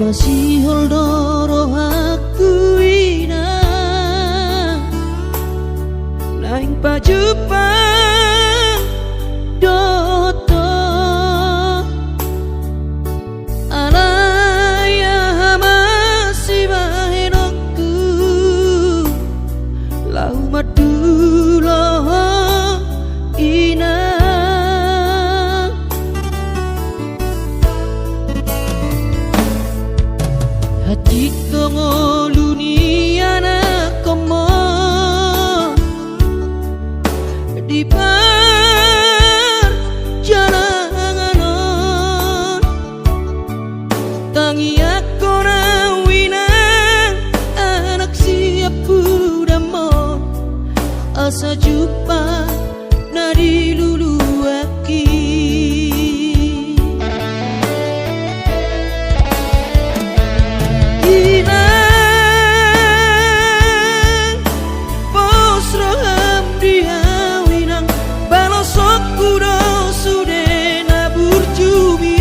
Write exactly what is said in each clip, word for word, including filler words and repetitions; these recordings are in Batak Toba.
Masihol do rohangku, Inang, naeng pajumpang dohot ho. Alai aha ma sibahenonku, laho mandulo ho, Inang. Hansit do ngolu ni anakhonmu di parjalanan on. Tangiangkon au, Inang, anak sian pudamon, asa jumpang na diluluanki. Inang, pos roham di au, Inang, balosonku do sude na burju'mi.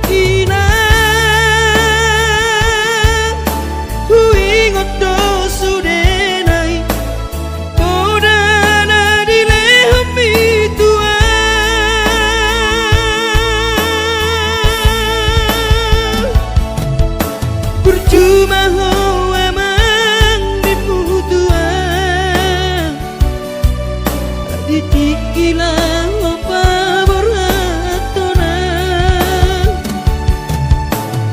Inang, huingot do sudena i poda na dilehonmi tu au. Burju ma ho amang di huta, di tingki laho paborhathon au,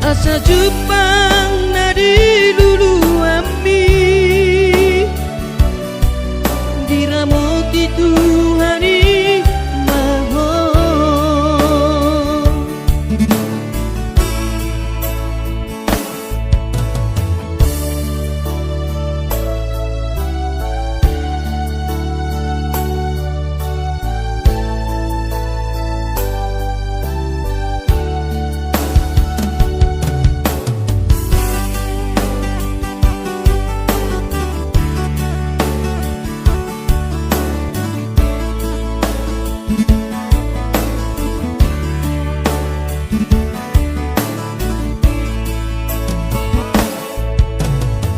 asa jumpang na diluluanmi, diramoti Tuhan i ma ho.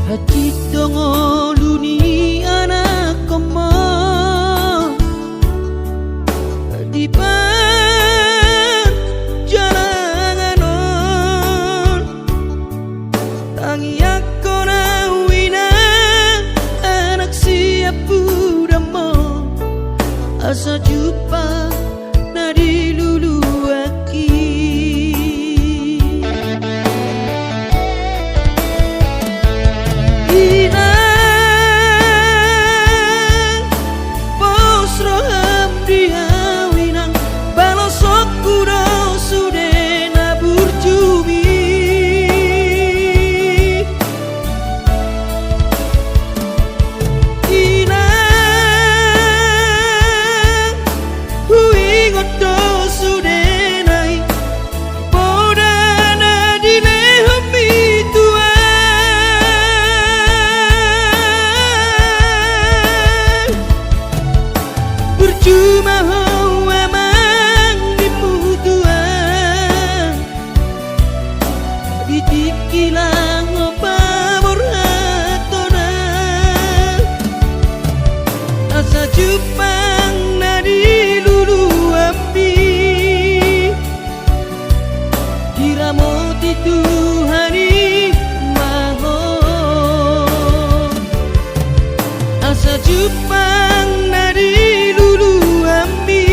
Hansit do ngolu ni anakhonmu di parjalanan on. Tangiangkon au, Inang, anak sian pudamon, asa jumpang na diluluanki. Inang, pos roham di au, Inang, balosonku do sude na burju'mi. Inang, huingot do sudena i poda na dilehonmi tu au. Burju ma ho amang di huta, di tingki laho paborhathon au, asa jumpang na diluluanmi, diramoti Tuhan i ma ho. Asa jumpang na diluluanmi,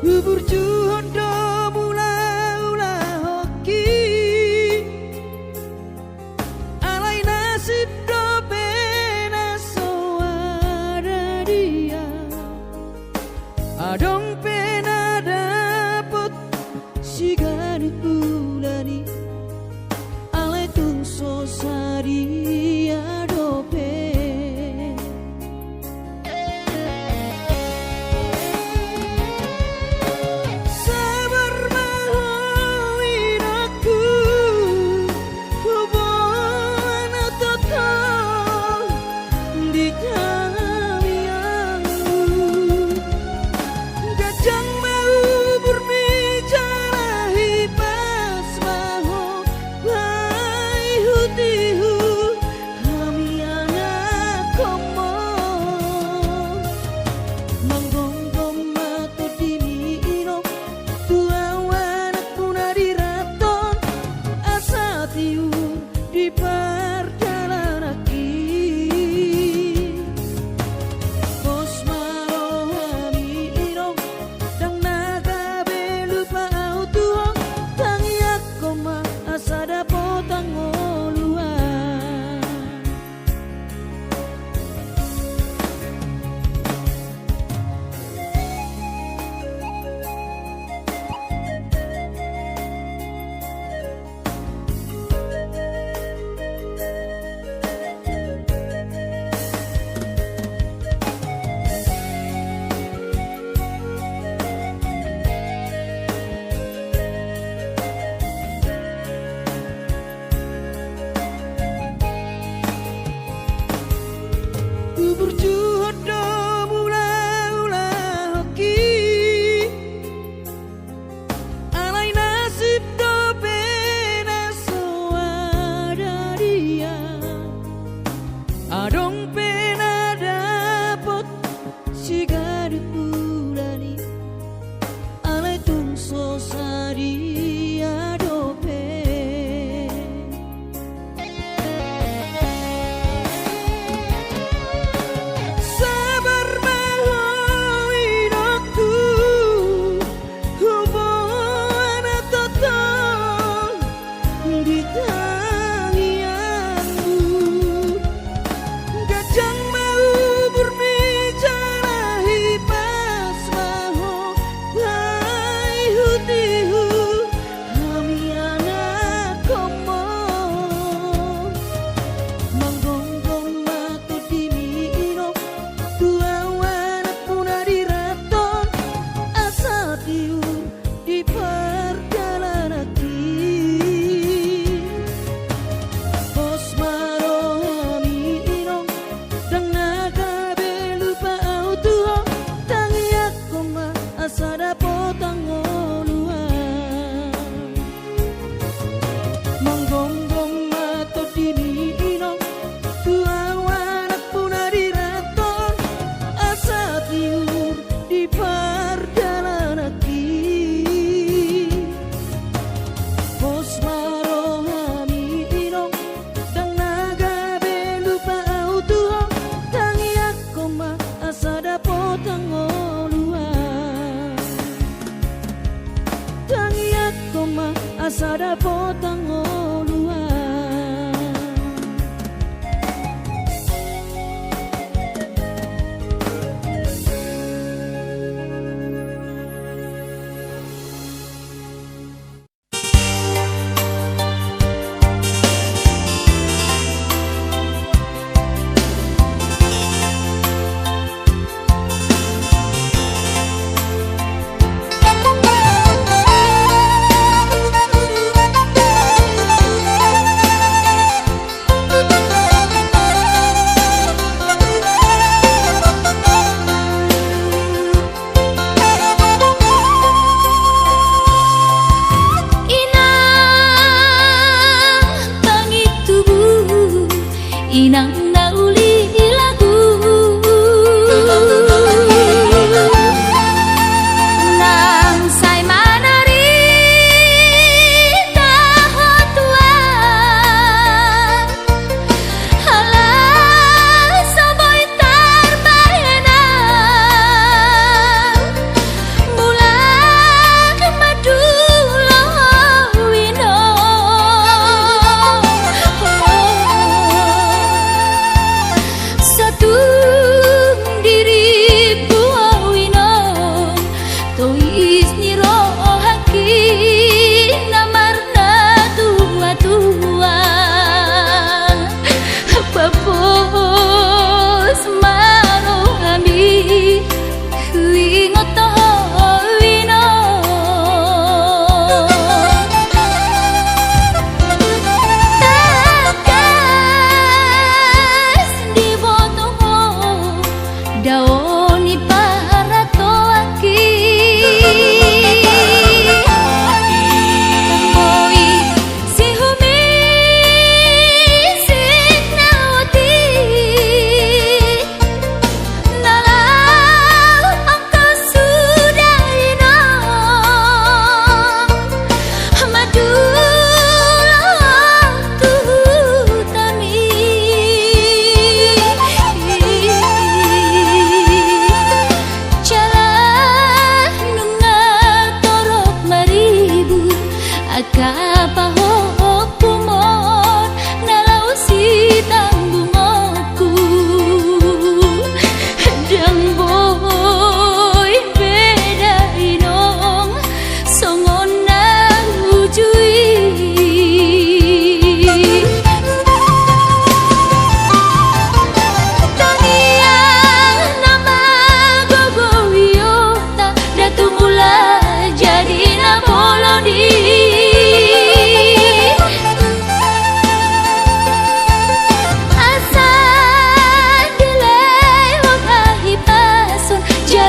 Huburjuhon do mulaulahonki, alai nasib dope na so ada dia. Adong pe na dapot siganup bulan i, alai tung so sadia dope. Sabar ma ho inongku, huboan na tongtong di tangiangmu. Ganjang ma umurmi jala hipas ma ho paihutihut hami anakhonmu. Manggomgom ma tondimi inong tu au anakmuna di rantau, asa tiur di pardalananki. Pos ma rohami inong, ndang na gabe lupa au tu ho, tangiangkon ma asa dapot hangoluan. Huburjuhon do mulaulahonki, alai nasib dope na so ada dia. Adong pe na dapot siganup bulan i, alai tung so sadia dope. Sabar ma ho inongku, huboan na tongtong di tangiangmu. Ganjang ma umurmi jala hipas ma ho paihutihut hami anakhonmu. Manggomgom ma tondimi inong tu au anakmuna di rantau, asa tiur di pardalananki. Pos ma rohami inong, ndang na gabe lupa au tu ho, tangiangkon ma asa dapot hangoluan. Manggomgom ma tondimi inong tu au anakmuna di rantau, asa tiur di pardalananki. Pos ma rohami inong, ndang na gabe lupa au tu ho, tangiangkon ma asa dapot hangoluan. Tangiangkon ma asa dapot hangoluan.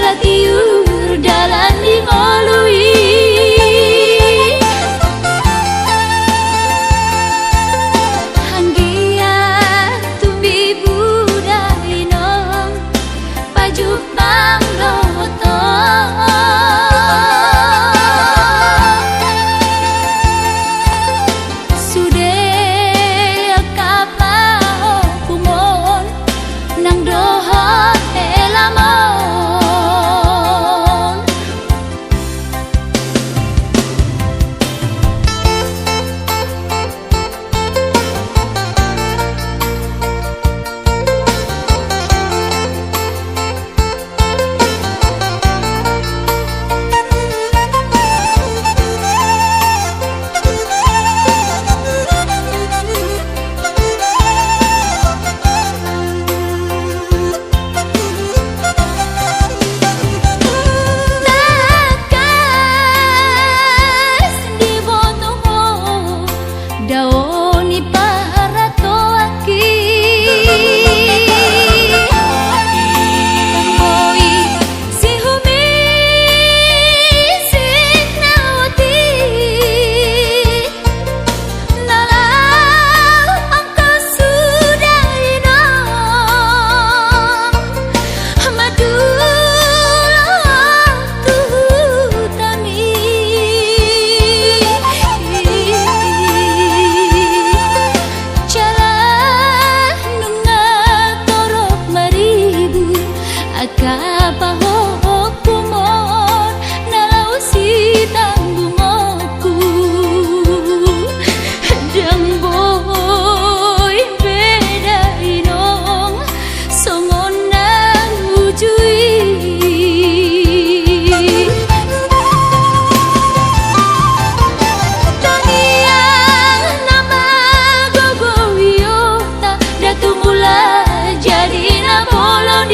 Tiur dalan di ngolu i. Anggiat tumbi buda inong pajumpang dohot ho. Sude angka pahompungmon nang dohot helamon. Tangkas diboto ho dao ni paratoanki. Boi sihumis na oti na laho angka suda inong mandula tu hutami. Jala nunga torop maribur angka pahompungmon na laho sitanggungonku. Ndang boi be da inong songon na uju i. Tangiang na magogo i ota da tumula jadi na bolon i.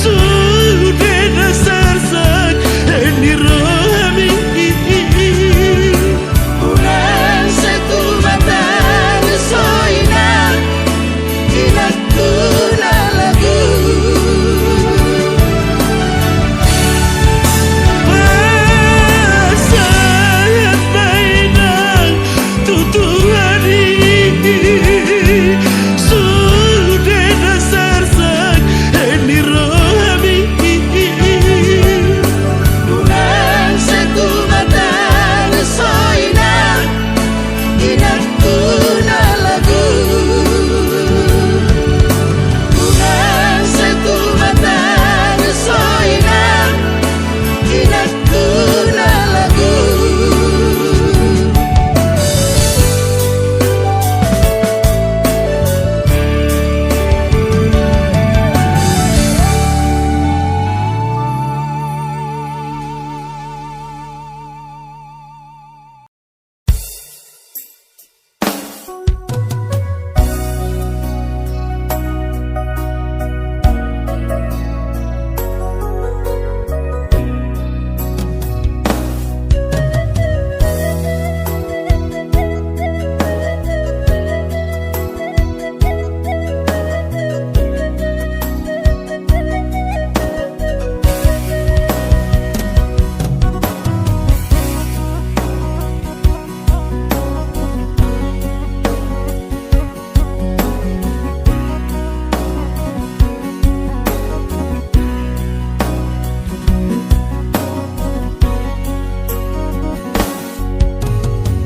Sude na sarsak ni rohami. Unang sai tumatangis ho inang, inangku na lagu. Pasahat ma inang tu Tuhan i, sude na sarsak ni rohami. Unang sai tumatangis ho inang, inangku na lagu. Unang sai tumatangis ho inang, inang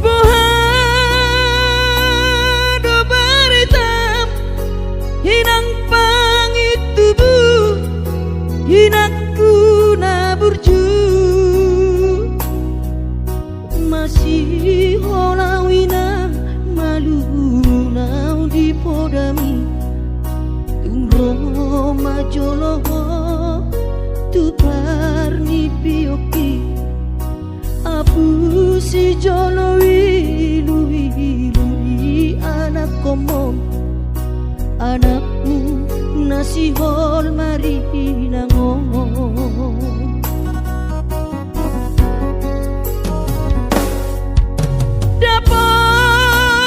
Boha do baretam, inang pangintubu, inangku na burju? Masihola au inang, malum au di podami. Tung ro ma jolo ho tu parnipionki. Apusi jolo iluilu ni anakkonmu, anakmu na sihol marinang on. Dapotku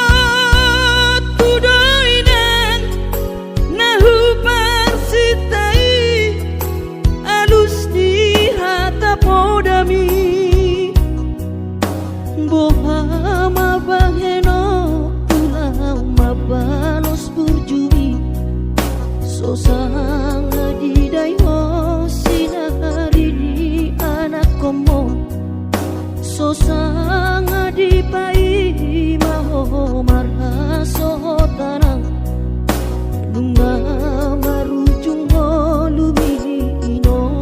do inang na huparsinta i, alus ni hata podami. Boha ma bahenonku laho mambalos burju i, so sanga didai ho sinari ni anakkonmu, so sanga dipaima ho marhasohotan, nunga marujung ho luminon.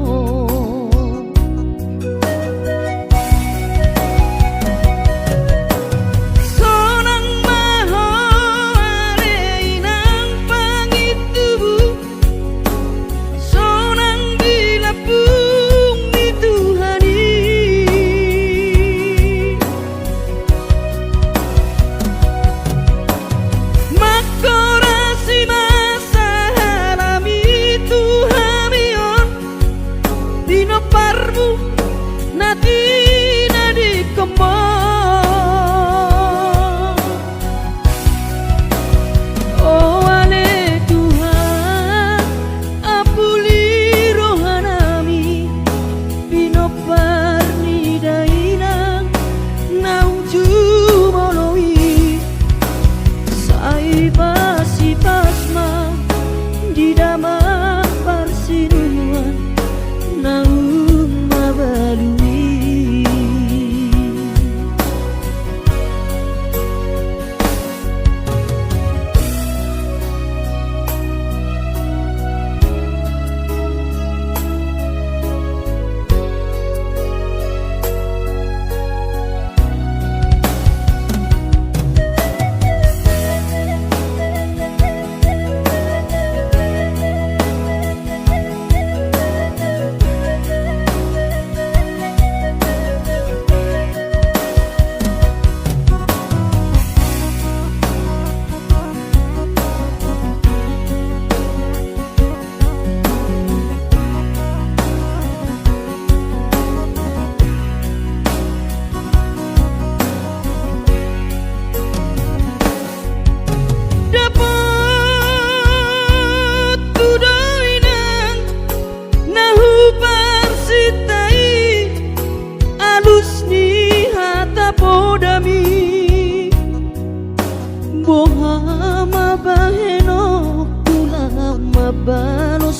Sonang ma ho ale inang pangintubu, sonang di lambung ni Tuhan i. Mangkorasi ma sahalami tu hami on, pinomparmu na tinadingkonmu. O ale Tuhan, ampuli rohanami, pinompar ni dainang naung jumolo i. Sai pasipas ma di damang parsinuan naung mabalu i.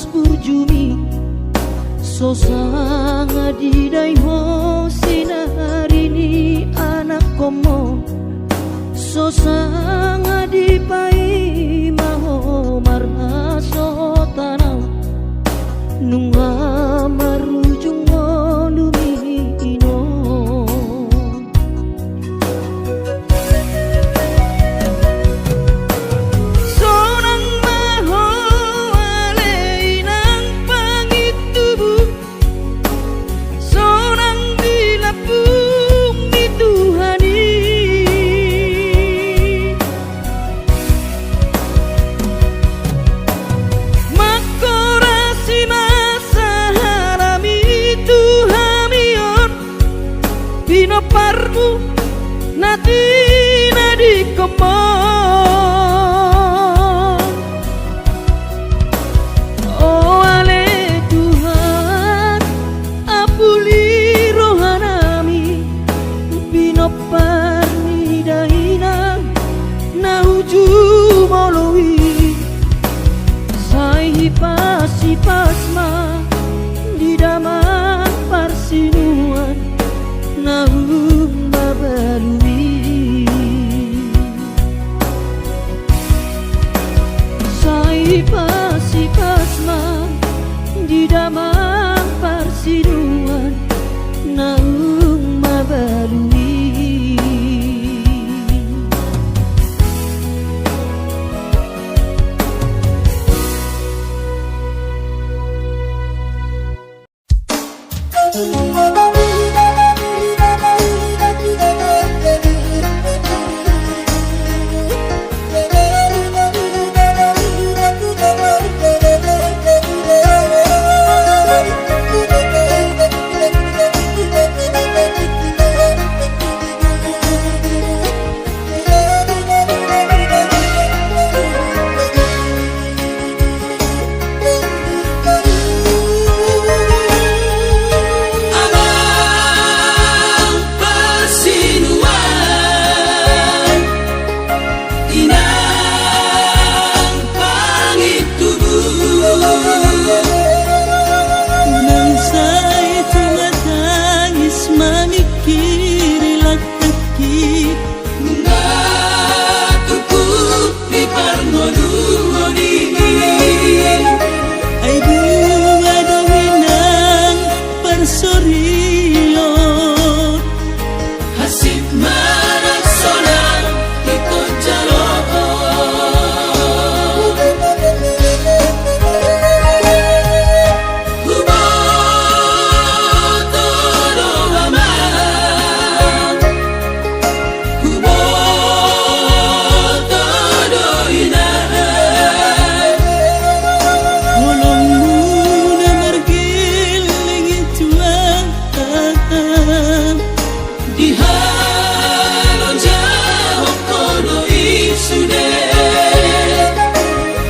burjumi, so sanga didai ho sinari ni anakkonmu, so sanga dipaima ho marnasahatan au, nunga marujung ngolumi inon. Sonang ma ho ale inang pangintubu, sonang di lambung ni Tuhan i. Mangkorasi ma sahalami tu hami on pinomparmu na tinadingkonmu. O ale Tuhan, apuli rohanami pinompar ni dainang na uju molo i. Sai hipas-hipas ma di damang parsinuan naung mabalu i. Sai hipas-hipas ma di damang parsinuan naung mabalu i. Amang parsinuan, inang pangintubu, unang sai tunga tangis mamingkiri langkatki. Nunga tungkot di parngoluon i, ai dua do inang parsorion. Hansit ma nang sonang ingkon jaloon. Huboto do amang, huboto do inang, holongmuna margelleng i tuak. Di halojaon ho do i sude,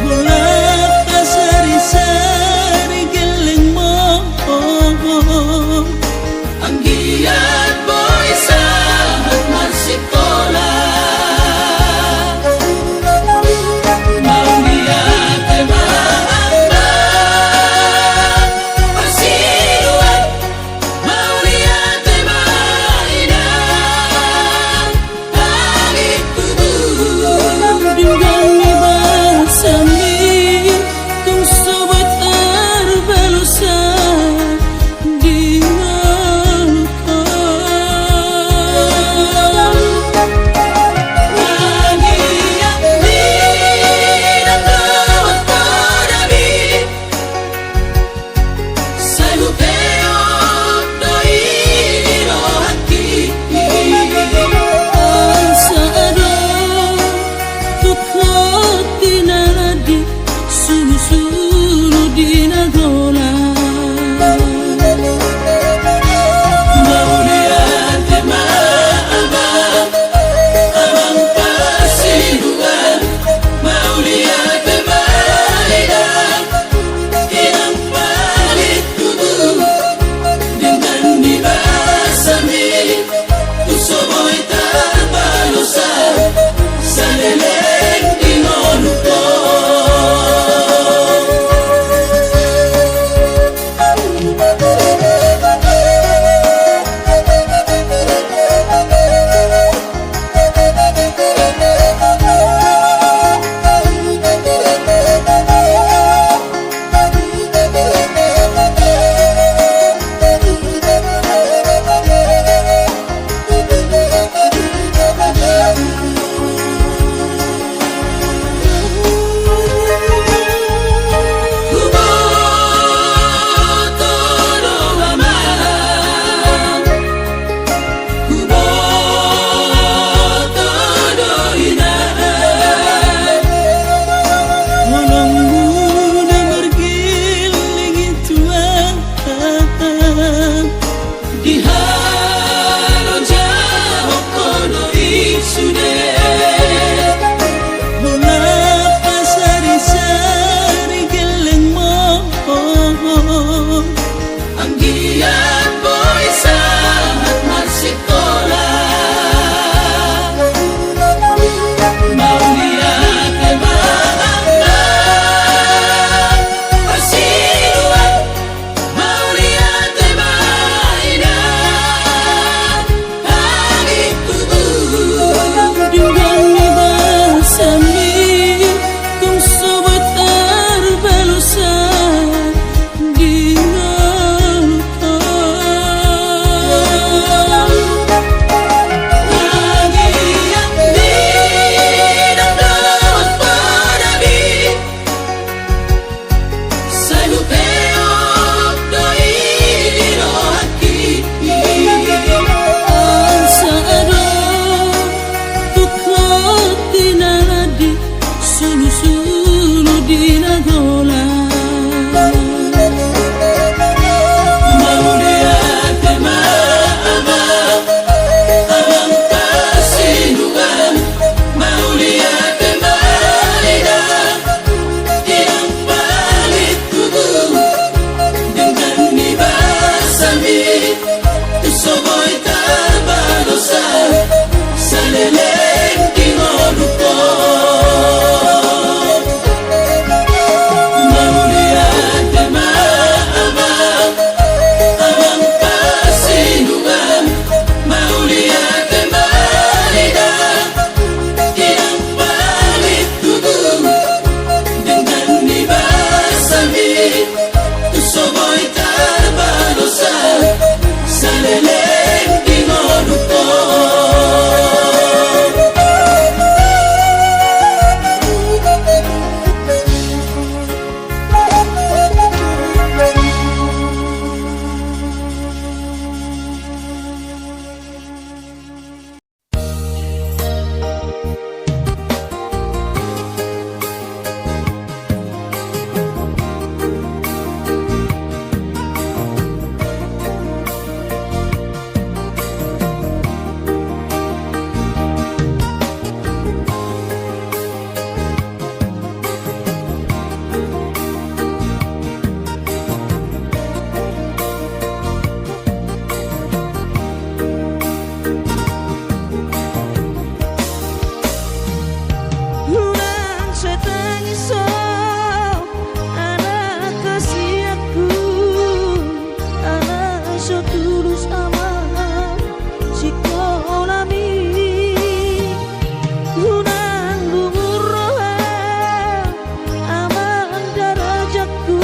holan pasari-sari gellengmu. Anggiat boi sahat marsikola. Mauliate ma amang parsinuan. Mauliate ma inang pangintubu. Denggan ni basami, tung so boi tarbalosan di ngolungkon. Anggiat ni na tawar podami. Sai hupeop do i di rohangki. Asa adong tungkot di na di sulu-sulu di na golang. Mauliate ma amang, amang parsinuan. Mauliate ma inang, inang pangintubu. Denggan ni basami, tung so boi tarbalosan saleleng di ngolungkon. Tu so boi tarbalosa saleleng di ngolungkon. Unang sai tangis ho anak hasianku, ala so tulus amang sikolami. Unang lungun roha amang darajatku,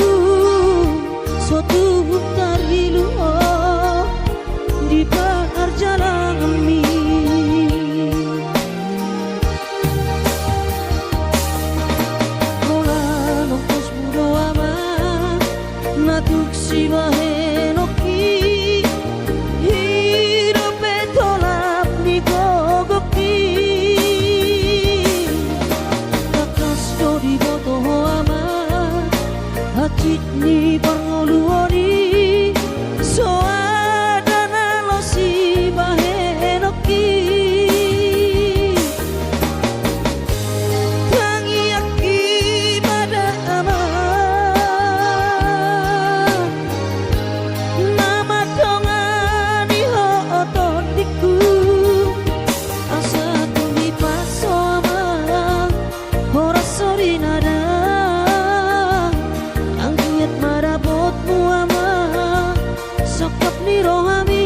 so tung tarilu ho di parjalananmi. Holan ongkosmu do amang na tung sibahenonki, i dope tolap ni gogongki. Tangkas do diboto ho amang hansit ni parngoluon i, so ada na laho sibahenonki. Tangiangki ma da amang na mandongani ho tondingku, asa tung dipaso amang horas sori na da, anggiat ma dapotmu amang sangkap ni rohami.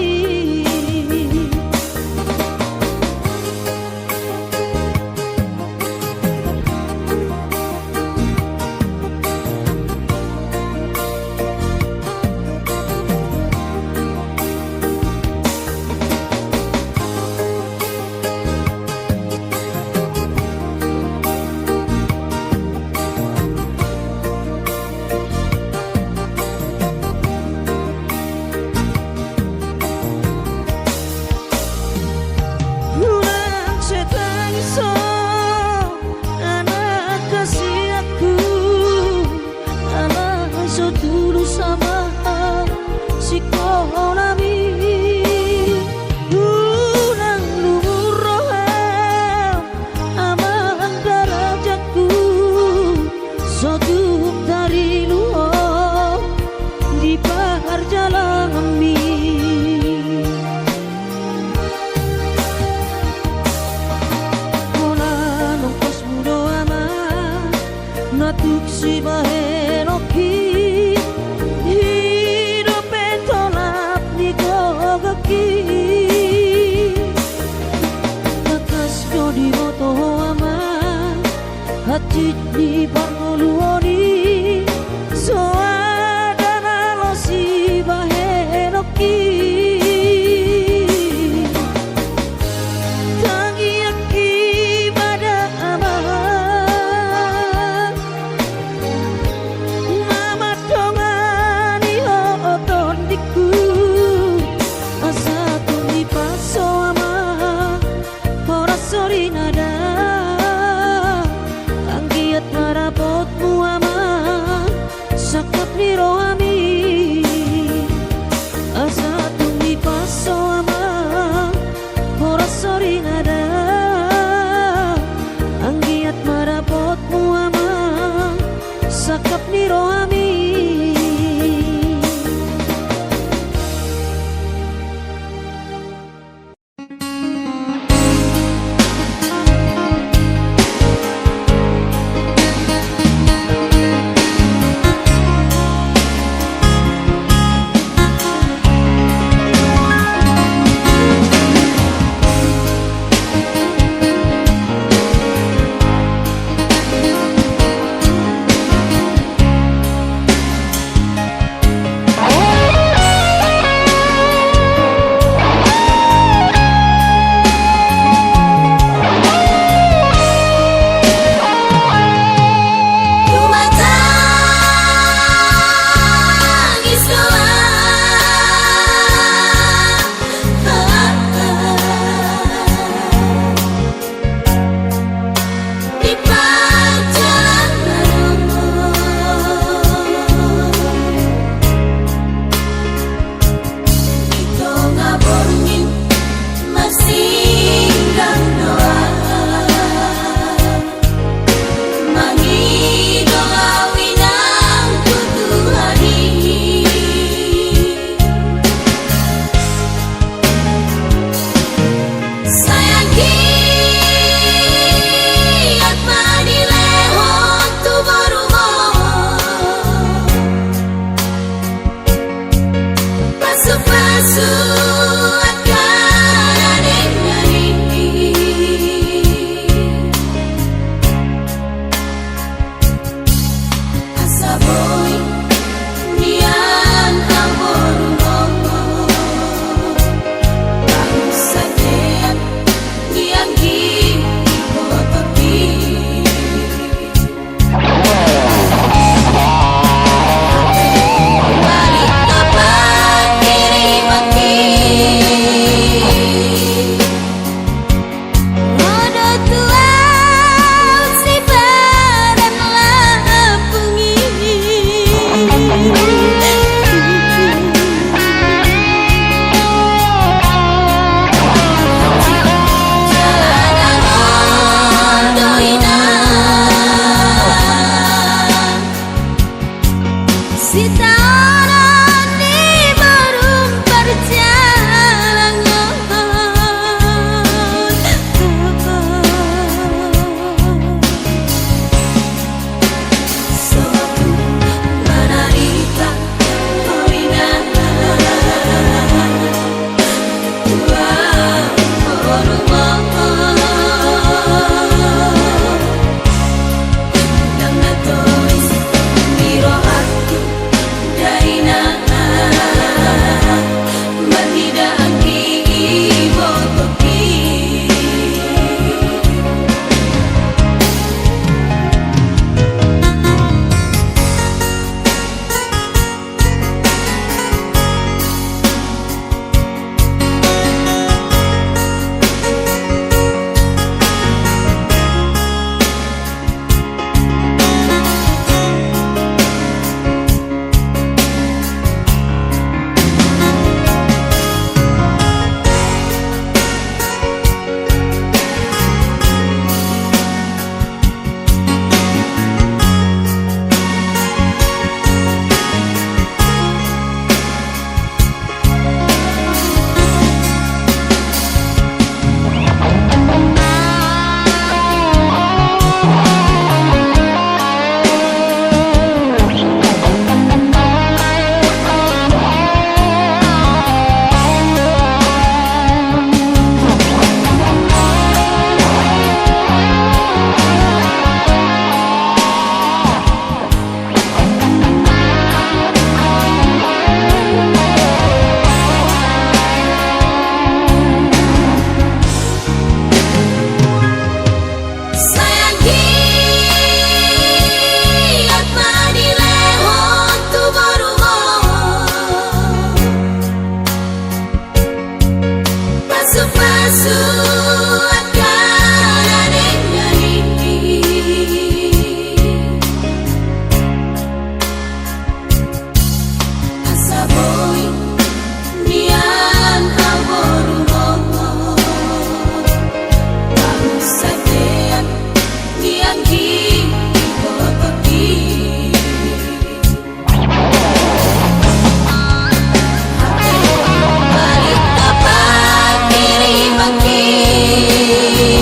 Unang sai tangis ho anak hasianku, ala so tulus amang sikolami. Unang lungun roha amang darajatku, so tung tarilu ho di parjalananmi. Holan ongkosmu do amang na tung sibahenonki, i dope tolap ni gogongki. Tangkas do diboto ho amang hansit ni parngoluon i, so ada na laho sibahenonki. Tangiangki ma da amang na mandongani ho tondingku, asa tung dipaso amang horas sori na da, anggiat ma dapotmu amang sangkap ni rohami. Asa tung dipaso amang horas sori na da, anggiat ma dapotmu amang sangkap ni rohami. Sitaonon ni borum parjalangon. Sai anggiat ma dilehon tu borum on pasupasu angka na denggan i. Asa boi nian haboruon, baru satean nian di botok i. Hape balik ka pangkiri pangkiri.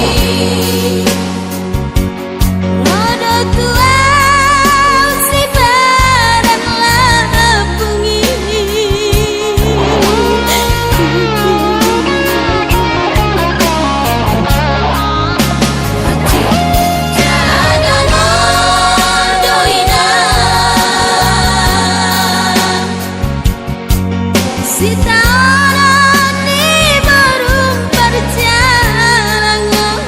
Ro do tu ahu sibaran lapung i. Jaga do inang. Sitaonon ni borum parjalangon.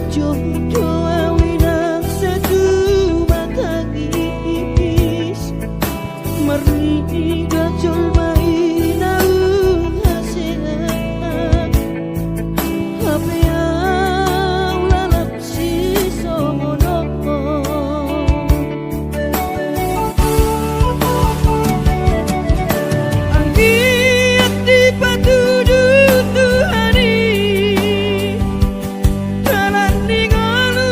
Jongjong au inang satu matangis, marniga jolma i naung hasea, hape au lalap sisongon on. Anggiat dipatudu Tuhan i dalan ni ngolu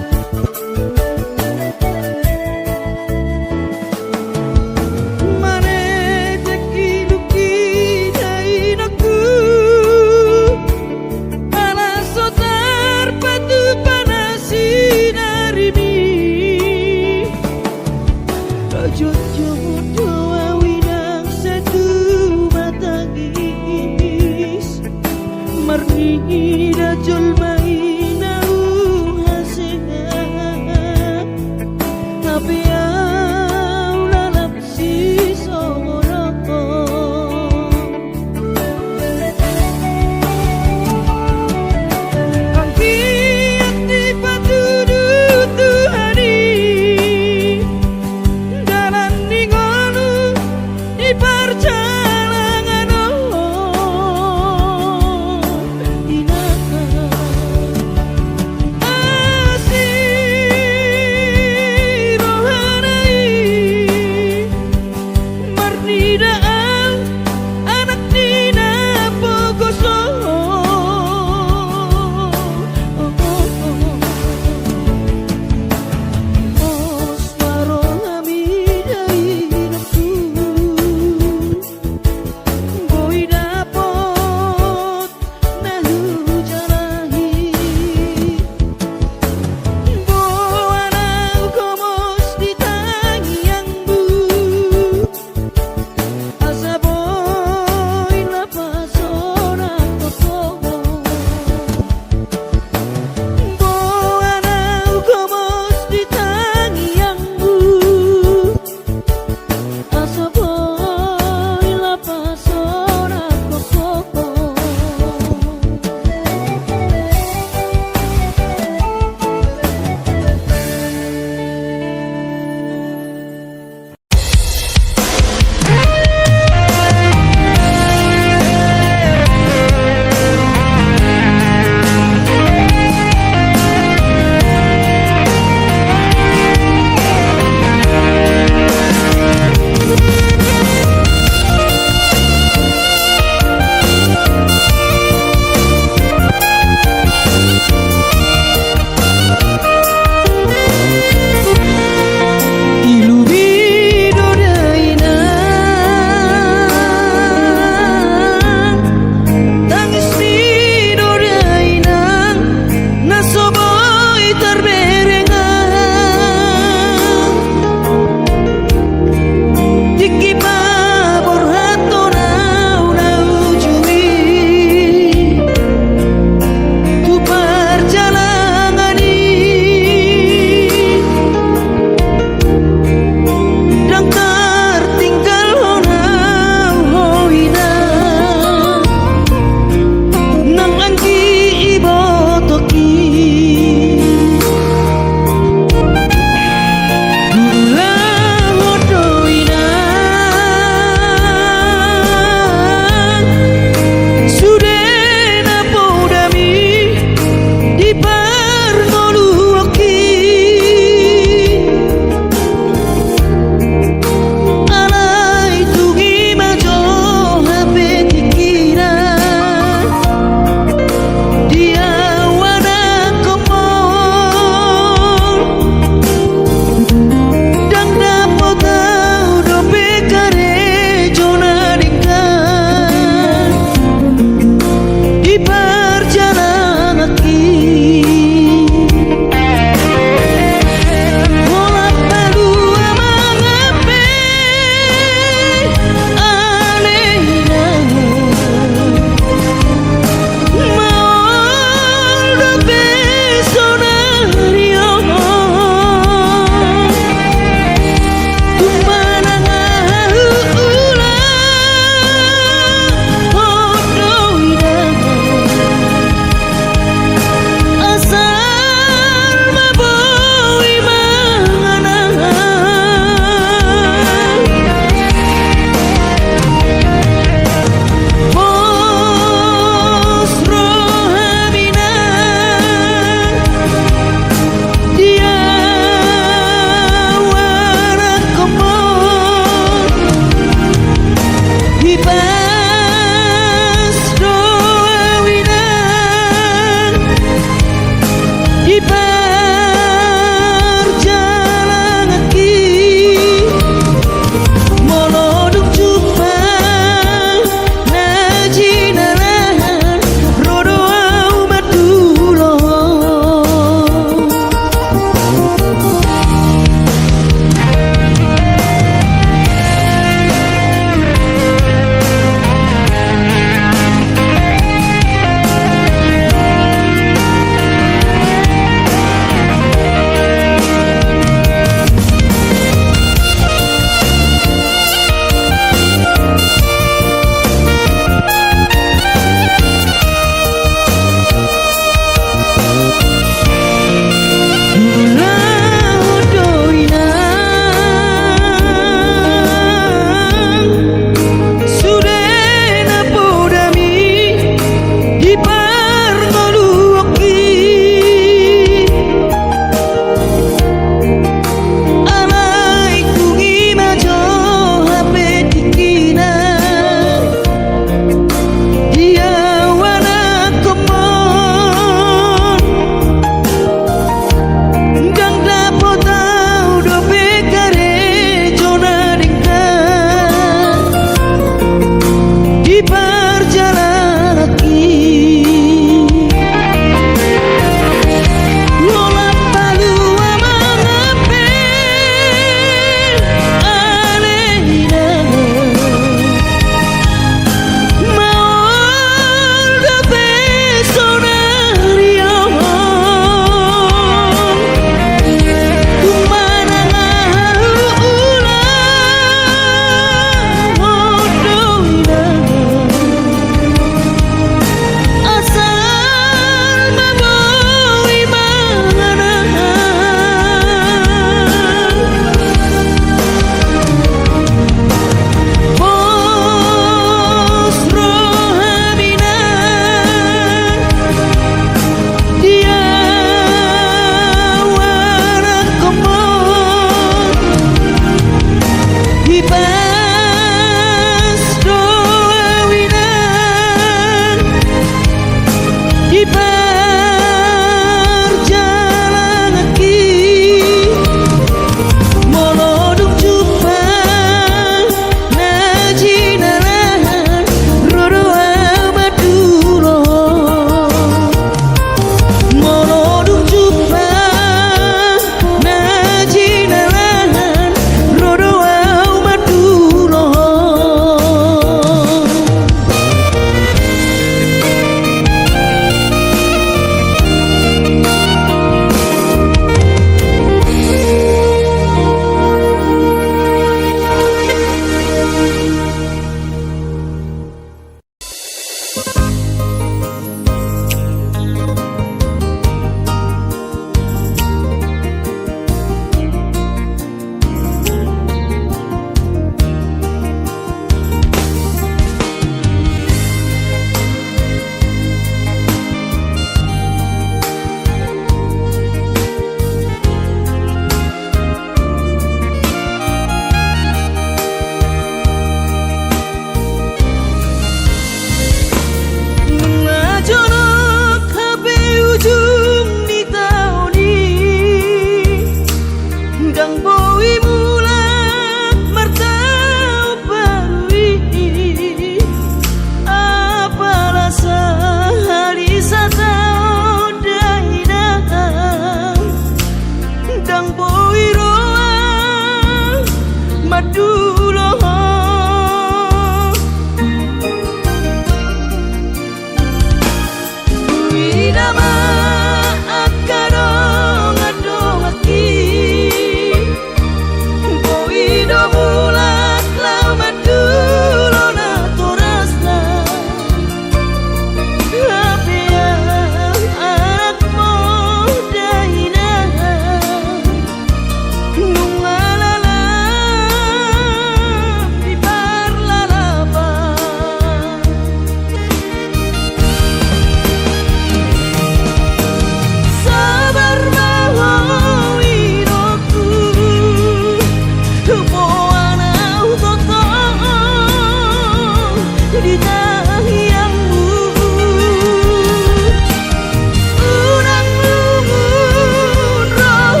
Unang lungun roham,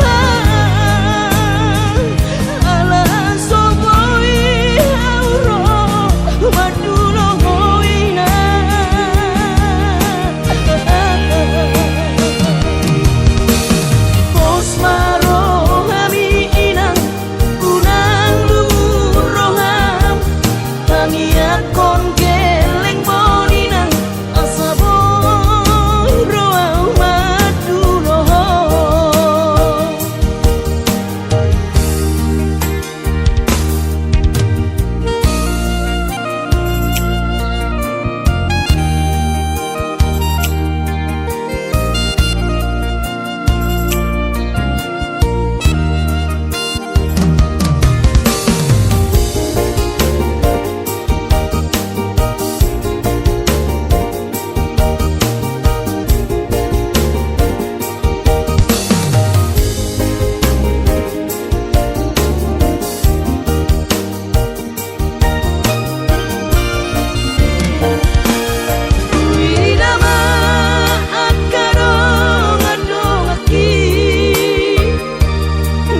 ala so boi au ro mandulo ho inang. Pos ma roham i inang, unang lungun roham, tangiangkon gellengbon inang, asa boi ro au mandulo ho. Huida ma angka dongan-donganki,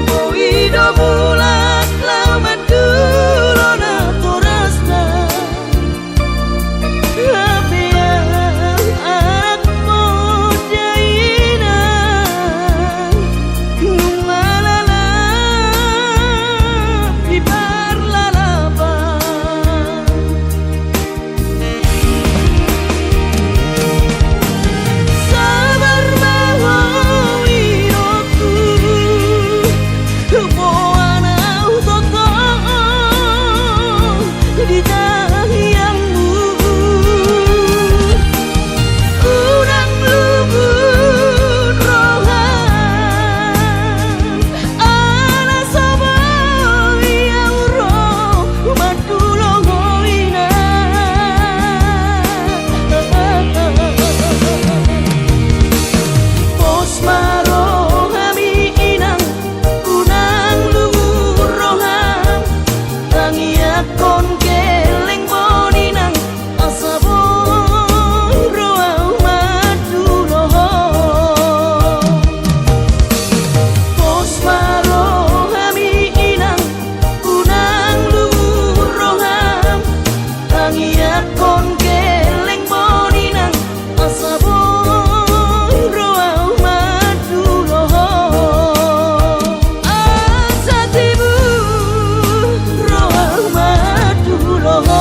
boi do mulak laho mandulo natorasna. Hape anak poda inang, nunga lalap di parlalapan. Sabar ma ho inongku, boan au tongtong di tangiangmu. Unang lungun roham, ala so boi au ro mandulo ho inang. Pos ma roham i inang, unang lungun roham, tangiangkon gellengbon inang, asa boi ro au mandulo ho. Pos ma roham i inang, unang lungun roham, tangiangkon gellengbon inang, asa boi ro au mandulo ho. Asa tibu ro au mandulo ho.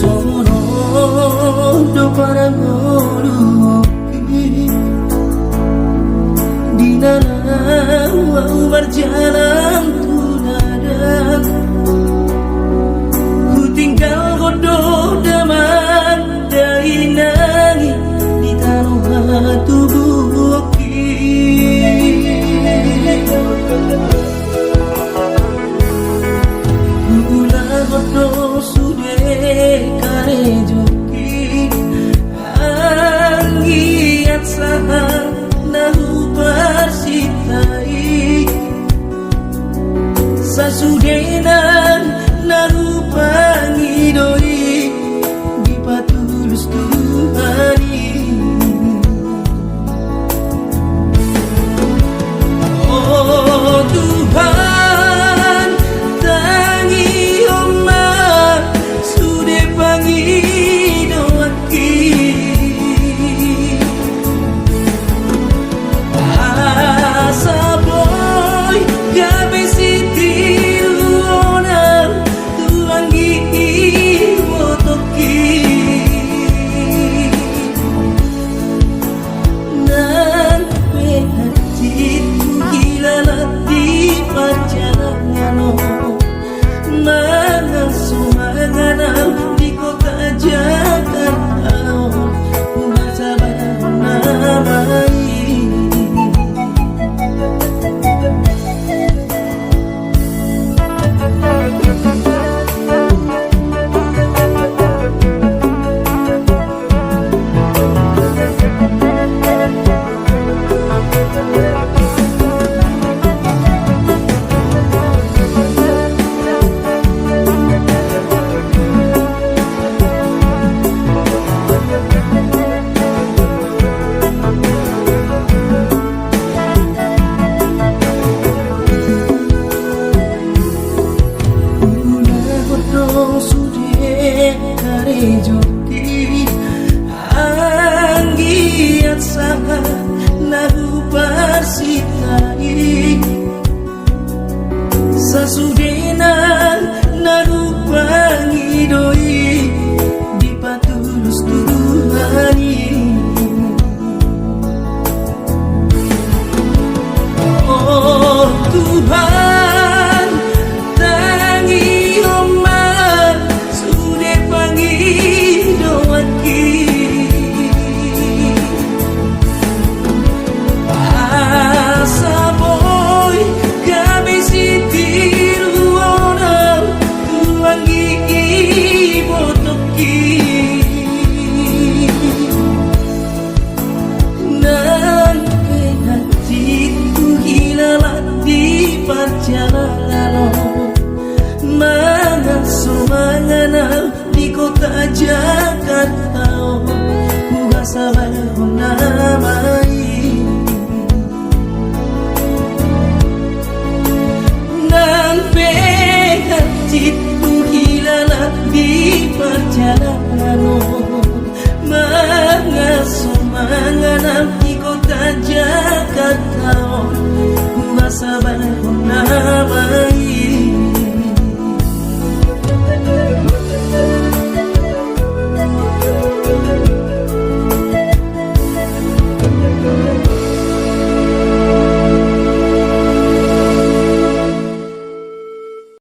Songon on do parangoluhi, di na laho au marjalan tu na dang, hutinggalhon do damang dainang i di tano hatubuanki. Huulahon do sude karejongki, anggiat sahat na huparsinta i. Sasudena na hupangido i dipatulus Tuhan i. O Tuhan, tangihon ma sude pangidoan asa boi gabe sitiruon Di kota Jakarta on, huhasabathon nama i. Nang pe hansit huhilala di parjalanan,